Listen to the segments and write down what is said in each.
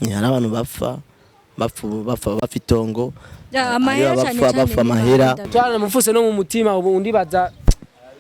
Hari abantu bapfa bapfa bapfa bapfa itongo. Ya, amahera hariho cyane abapfa cyane bapfa ni amahera. Rwanda. Twaramufuse no mu mutima. Ubu ndibaza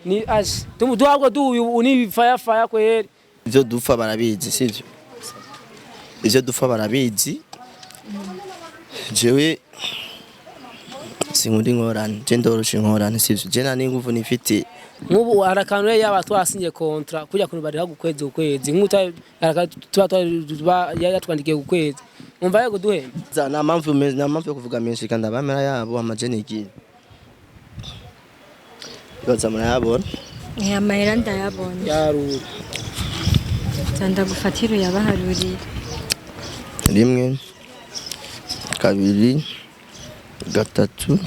ni ash duhabwa duhuye ubu ni fire fire kweri. Ivyo dupfa barabizi, sivyo? Ivyo dupfa barabizi. Jewe sinkunda ingorane, je ndorosha ingorane, sivyo? Je nta n'inguvu nifitiye. Nk'ubu hari akantu rero yaba twasinye contrat kujya kuntu bariha ku kwezi ku kwezi, nk'ubu tuba yatwandikiye ku kwezi, umva yego duhemba. Nta mpamvu yo kuvuga menshi, kandi abamera yabo amaje nigiye ibaza murayabona. Amahera ndayabona. Yarura. Ndagufatira uyabaharurire. Rimwe, kabiri, gatatu,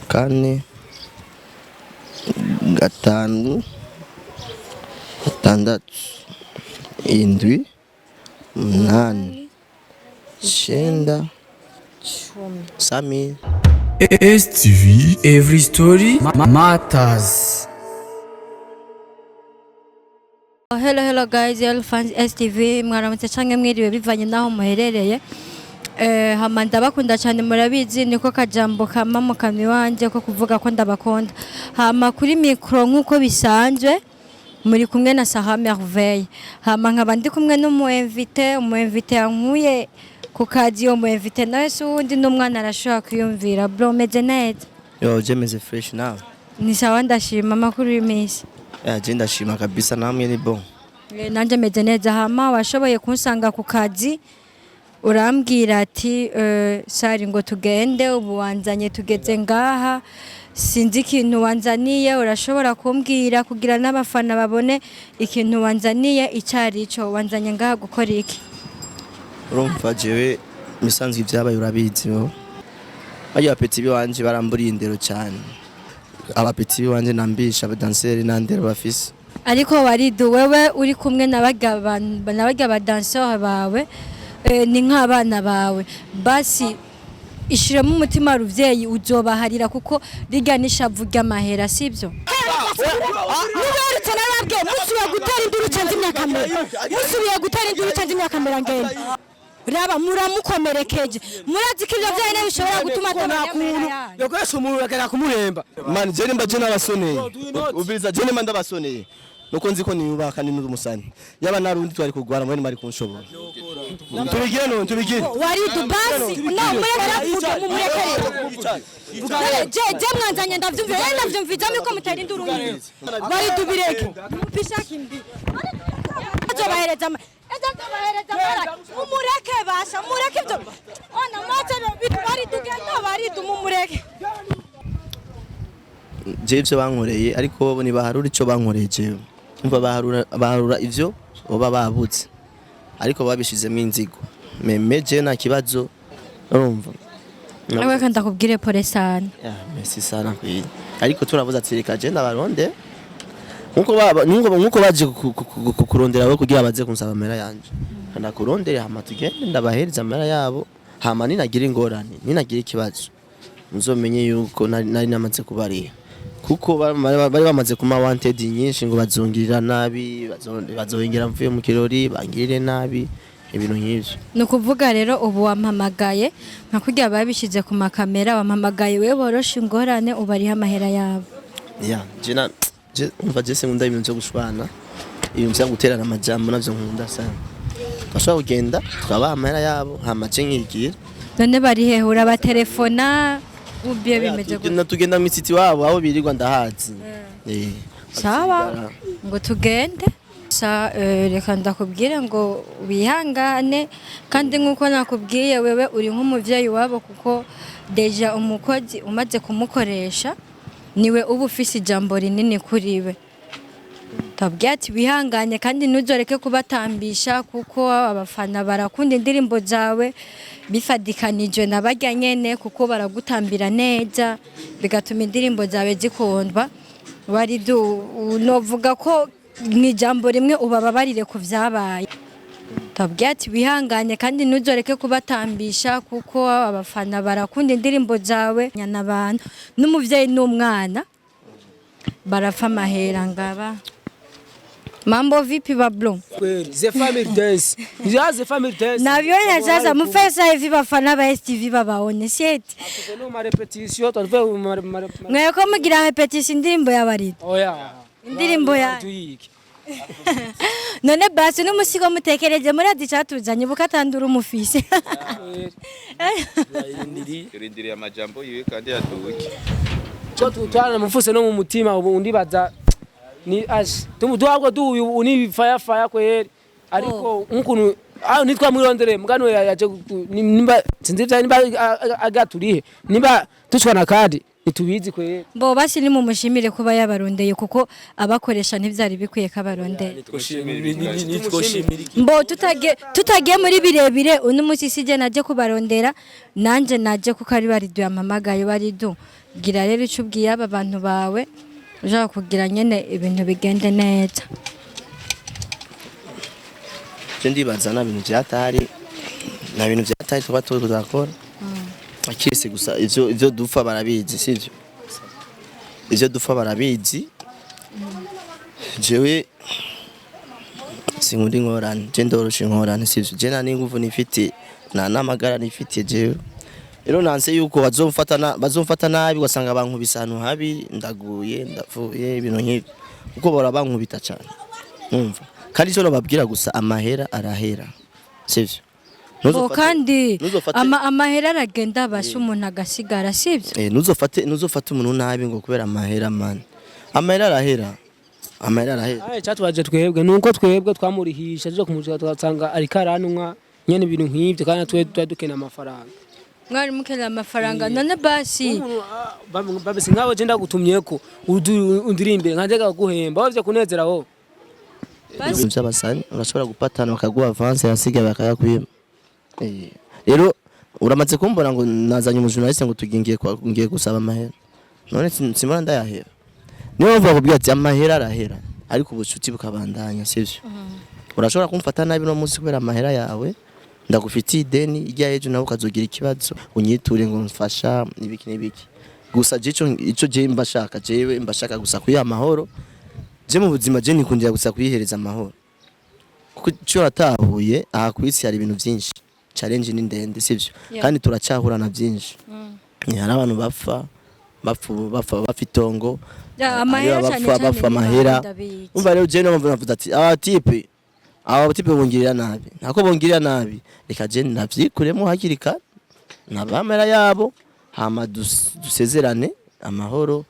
kane, gatanu, gatandatu, indwi, umunani, icenda, 10. 100,000. STV Every Story Matters. Hello, hello guys, hello fans STV, mwaramutse canke mwiriwe bivanye naho muherereye. Hama ndabakunda cyane, murabizi niko kajambo kama mu kanwa iwanje ko kuvuga ko ndabakunda. Hama kuri micro nk'uko bisanzwe muri kumwe na Sarah Merveille. Hama nkaba ndi kumwe n'umu invité, umu invité yankuye ku kazi. Uwo mu invité nawe si uwundi, n'umwana arashobora kwiyumvira. Bro, meze neza? Yo, je meze fresh, nawe? Ni sawa, ndashima. Amakuru y'iminsi? Je ndashima kabisa, namwe ni bon? Nanje meze neza. Hama washoboye kunsanga ku kazi, urambwira ati sari ngo tugende. Ubu wanzanye tugeze ngaha, sinzi ikintu wanzaniye. Urashobora kumbwira kugira n'abafana babone ikintu wanzaniye icyo ari cyo? Wanzanye ngaha gukora iki? Urumva, jewe misanzwe ibyabaye urabizi. Bo barya ba petits biwanje baramburiye indero cyane. Aba petits biwanje nambisha abadanseri nta ndero bafise. Ariko waridu wewe uri kumwe na barya na barya badanseri bawe, ni nk'abana bawe. Basi ishiremo umutima ruvyeyi, uzobaharira kuko rirya n'ishavu ry'amahera, sibyo? Muberetse narabwiye, musubiye gutera induru cenze imyakamera, musubiye gutera induru cenze imyakamera. Ngenda raba muramukomerekeje. Murazi ko ivyo vyonyene bishobora gutuma atamenya. Yokoresha umuntu bagera kumuhemba. Man, je nimba je nabasoneye, ubiriza, je nimba ndabasoneye nuko nzi ko niyubaka ni n'umusani yaba narundi twari kugwara mwene mari kunshobora. Tubigire none, tubigire. Waridu, basi no mureke avuge, mumurekere. Je mwanzanye ndavyumvira, eh, ndavyumviza yuko mutera induru nyine. Waridu, bireke mupishaka imbi azobahereza ejo azobahereza amara. Mumureke basha, mureke ivyo ona mwache. Waridu, genda. Waridu, mumureke. Je ivyo bankoreye, ariko bo ntibaharura ico bankoreye jewe. Umva, baharura ivyo boba babuze, ariko babishizemo inzigo. Meme je nta kibazo, urumva. Nawe kandi ndakubwire pole sana. Ya, merci sana kwiye. Ariko turavuze ati reka je ndabaronde nkuko baba nkuko baje kurondera bo kugira baze kunsaba amahera yanje. Ndakurondere, hama tugende ndabahereza amahera yabo. Hama ninagira ingorane, ninagira ikibazo, muzomenye yuko nari namaze kubariha, kuko bari bamaze kuma wanted nyinshi ngo bazongirira nabi, bazohingera mvuye mu kirori bangirire nabi, ibintu nk'ivyo. Ni ukuvuga rero ubu wampamagaye nka kurya babishyize ku makamera, wampamagaye wewe boroshe ingorane, ubariha amahera yabo. Ya, je na je umva, je sinkunda ibintu vyo gushwana, ibintu vyo guterana amajambo navyo nkunda sana. Bashobora kugenda tukabaha amahera yabo, hama je nkigira. None bari hehe? Urabatelefona ubiye bimeze gute? Tugenda mu misiti wabo aho birirwa, ndahazi. Sawa, ngo tugende. Sa reka ndakubwire ngo wihangane, kandi nk'uko nakubwiye, wewe uri nk'umuvyeyi wabo, kuko déjà umukozi umaze kumukoresha niwe uba ufise ijambo rinini kuri we. Tabwiye ati wihangane kandi ntuzoreke kubatambisha, kuko abafana barakunda indirimbo zawe, bifadikanijwe na barya nyene, kuko baragutambira neza bigatuma indirimbo zawe zikundwa. Waridu, novuga ko mu ijambo rimwe ubababarire ku vyabaye. Tabwiye ati wihangane kandi ntuzoreke kubatambisha, kuko abafana barakunda indirimbo zawe. N'abantu n'umuvyeyi n'umwana barapfa amahera ngaba. Mambo vipi Bablo? Kweli the family dance, ya the family dance. Navyona sasa mufesa hivi bafana ba STV babaone sieti. No ma répétition tuve ma Mweko mugira répétition indirimbo ya Waridu. Oya. Indirimbo ya tuyiki. None basi n'umusigo mutekereje muri adi catuzanye bukatandura umufise. Turindiriye amajambo yiwe kandi yaduke. Cyo tutwana mufuse no mu mutima ubu undibaza ni ash tumuduhabwa duyu ni fire fire kweli, ariko nkuntu aho nitwa mwirondere mugano yaje nimba sinzi vya nimba agaturihe nimba tushwana kandi nitubizi kweli. Bo basi ni mumushimire kuba yabarondeye kuko abakoresha ntivyari bikwiye kabarondeye. Mbo tutagiye muri birebire uno munsi sije naje kubarondera nanje naje kuko ari Waridu yampamagaye. Waridu gira rero ico ubwiye aba bantu bawe ushaka kugira nyene ibintu bigende neza. Je ndibaza nta bintu vyatari, nta bintu vyatari tuba turi kuzakora akirese gusa ivyo dupfa barabizi, sivyo? Ivyo dupfa barabizi. Jewe sinkunda inkorane, je ndorosha inkorane, sivyo? Je nta n'inguvu nifitiye, nta n'amagara nifitiye jewe. Rero nanse yuko bazomfata nabi ugasanga bankubise ahantu habi, ndaguye ndapfuye, ibintu nk'ivyo, kuko bahora bankubita cane, numva kandi icyo nababwira gusa amahera arahera, sivyo? Bo kandi amahera aragenda basha umuntu agasigara, sivyo? Ntuzofate umuntu nabi ngo kubera amahera man, amahera arahera, amahera arahera. Aye cyatubaje twebwe nuko twebwe twamurihisha tuje kumushaka tugasanga ariko aranwa nyene ibintu nk'ivyo kandi twe twari dukeneye amafaranga. Mwari mukeneye amafaranga none basi Babese nkawe je ndagutumyeko undirimbire nkanje guhemba wavye kunezera wowe. Ibintu by'abasani urashobora gupatana bakaguha avance yasigaye bakayakwima. Rero uramaze kumbona ngo nazanye umujournaliste ngo tugingiye ngiye gusaba amahera, none simbona ndayahera. Niyo mpamvu bakubwira ati amahera arahera ariko ubucuti bukabandanya, sivyo? Urashobora kumfata nabi no munsi kubera amahera yawe ndagufitiye ideni, irya ejo nawe ukazogira ikibazo unyiture ngo mfasha ibiki n'ibiki. Gusa je ico je mbashaka, jewe mbashaka gusa kuyiha amahoro. Je mu buzima je nikundira gusa kuyihereza amahoro, kuko ico natahuye aha ku isi hari ibintu byinshi, challenge ni ndende, sivyo? Kandi turacyahurana byinshi. Hari abantu bapfa bapfa bapfa itongo, amahera cyane bapfa bapfa amahera. Umva rero je no mvuga ati aba type bongirira nabi, ntako bongirira nabi, reka je navyikuremo hakiri kare nabamera yabo, hama dusezerane amahoro,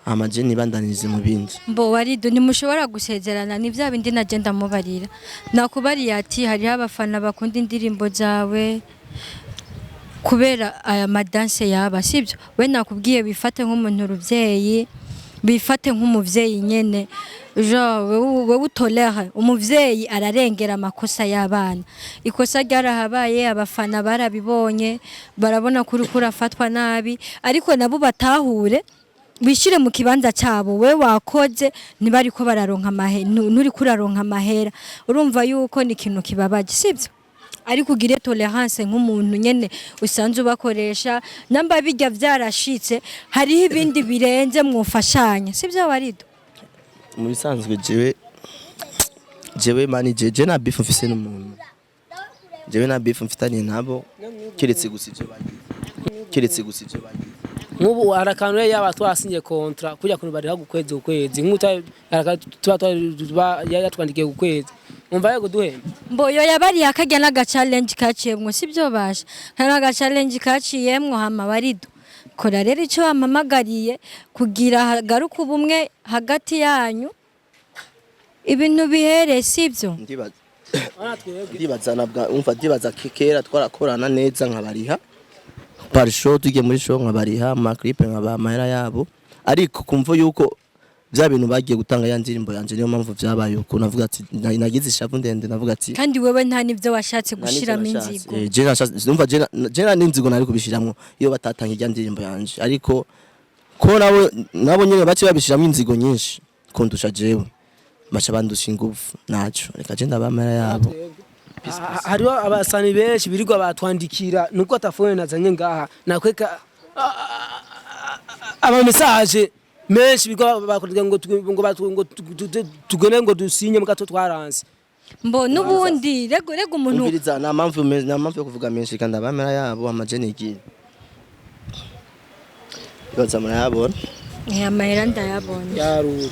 hama je nibandanirize mu bindi. Mbo Waridu ntimushobora gusezerana ni bya bindi nagenda mubarira. Nakubariye ati hariho abafana bakunda indirimbo zawe kubera aya madanse yaba, sibyo? We nakubwiye bifate nk'umuntu ruvyeyi, bifate nk'umuvyeyi nyene, wewe utolere umuvyeyi ararengera amakosa y'abana. Ikosa ryarahabaye abafana barabibonye, barabona kuri kurafatwa nabi, ariko nabo batahure bishire mu kibanza cyabo. We wakoze ntibariko bararonka amahera, nturi kuraronka amahera, urumva yuko ni ikintu kibabaje, sibyo? Ariko ugire tolerance nk'umuntu nyene usanzwe ubakoresha, namba bijya vyarashitse hariho ibindi birenze mwufashanya, sibyo Waridu? Mu bisanzwe jewe mani je na beef mfise n'umuntu, jewe na beef mfitanye nabo kiretse gusa ivyo bagize, kiretse gusa ivyo bagize. Nk'ubu harakantu yaba twasinye contrat kujya kuntu bariha gukwezi ukwezi nk'uta tuba yatwandikiye gukwezi umva yego duhemba. Mboyo yabariye akajya n'aga challenge kaciyemwo, sibyo basha? Hari aga challenge kaciyemwo hama Waridu kora rero icyo wampamagariye kugira hagaruke ubumwe hagati yanyu, ibintu bihere, sibyo? Ndibaza nabwa umva ndibaza kera twarakorana neza nkabariha par show, tugiye muri show nkabariha ama clip nkaba amahera yabo, ariko kumva yuko bya bintu bagiye gutanga ya ndirimbo yanje, niyo mpamvu vyabaye uko navuga ati nagize ishavu ndende, navuga ati kandi wewe nta nivyo washatse gushiramo inzigo. Je nashatse numva je na n'inzigo nari kubishiramwo iyo batatanga ijya ndirimbo yanje, ariko ko nabo nyene bace babishiramo inzigo nyinshi kundusha jewe, baca bandusha ingufu naco reka je ndabamara yabo. Hariho abasani benshi birirwa batwandikira nuko atafone nazanye ngaha nakweka ama message Menshi bigo bakora ngo ngo ngo tugene ngo dusinye mugato twaranse. Mbo n'ubundi rego rego umuntu Umviriza, nta mpamvu nta mpamvu yo kuvuga menshi, kandi abamera yabo amajeni igiye baza murayabona. Amahera ndayabona. Yarura.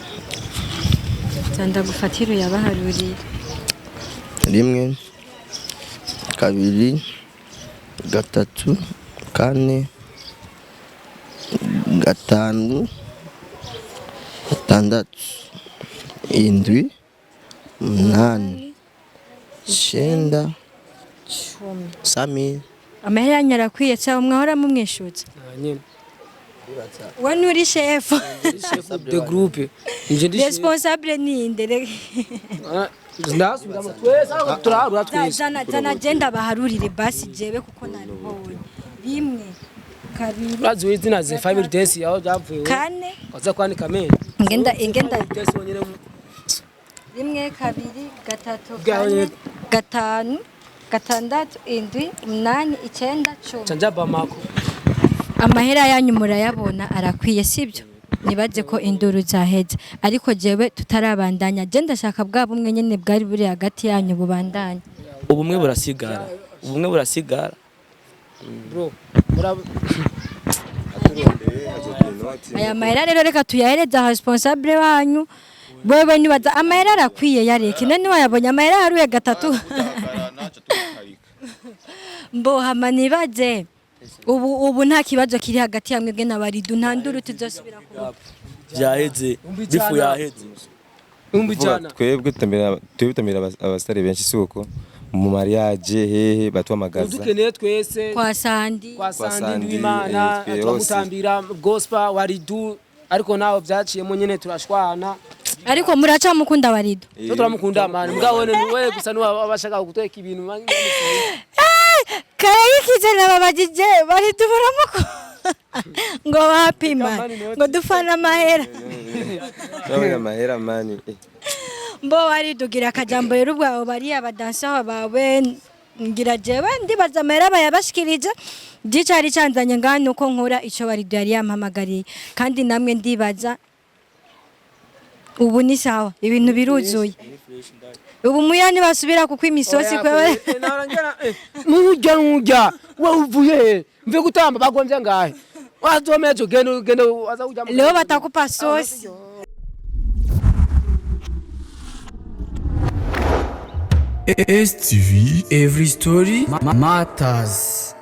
Ndagufatira uyabaharurire. 1, 2, 3, 4, 5, 6, 7, 8, 9, 10. Amahera yanyu arakwiye cyangwa mwahora mumwishyuza? Nyene. We nuri shefu? Chef de groupe nje ndi chef. Responsable ninde? Ndasubiramo twese ariko turaharura twese. Zana zana agenda baharurire basi jewe kuko nabibonye. 1, 2, Urazi izina ze family dance aho byavuye? 4. Waza kwandika menshi. Ngenda ingenda. Dance wonyene. 1, 2, 3, 4, 5, 6, 7, 8, 9, 10. Canja Bamako. Amahera yanyu murayabona arakwiye, sibyo? Nibaze ko induru zaheze, ariko jewe tutarabandanya, je ndashaka bwa bumwe nyene bwari buri hagati yanyu bubandanya. Ubumwe burasigara, ubumwe burasigara. Bro, murab Aya mahera rero reka tuyahereze responsable wanyu. Wewe nibaza amahera arakwiye, yareke none niwayabonye amahera haruye gatatu. Mbo hama nibaze ubu nta kibazo kiri hagati ya mwebwe na Baridu, nta nduru tuzosubira kuvuga? Byaheze, bifu yaheze. Ibihumbi ijana. Twebwe tutamira abasitari benshi, si uko mu mariage hehe batuhamagaza. Dukeneye twese. Kwa Sandi. Kwa Sandi. Sandi, Ndwimana. twese. Turamutambira gospel Waridu, ariko nawe byaciyemo nyene turashwana. Ariko muracamukunda Baridu? Cyo turamukunda mani, mugabo we wewe gusa niwe abashaka guteka ibintu mani. Karayikize nababajije, Baridu muramukunda? Ngo wapima ngo dufana amahera. Turabona amahera mani. Mbo waridugira akajambo rero ubwawe bariya badansaho bawe, ngira jewe ndibaza amahera bayabashikirije. Gicari canzanye ngani uko nkora ico Baridu yari yampamagariye, kandi namwe ndibaza ubu ni sawa, ibintu biruzuye ubu muya ntibasubira kuko imisosi kwewe. Nujya nujya we uvuye he? Mvuye gutamba bagonze ngahe wazomeje genda genda waza kujya. Leo batakupa sosi. STV Every Story Matters.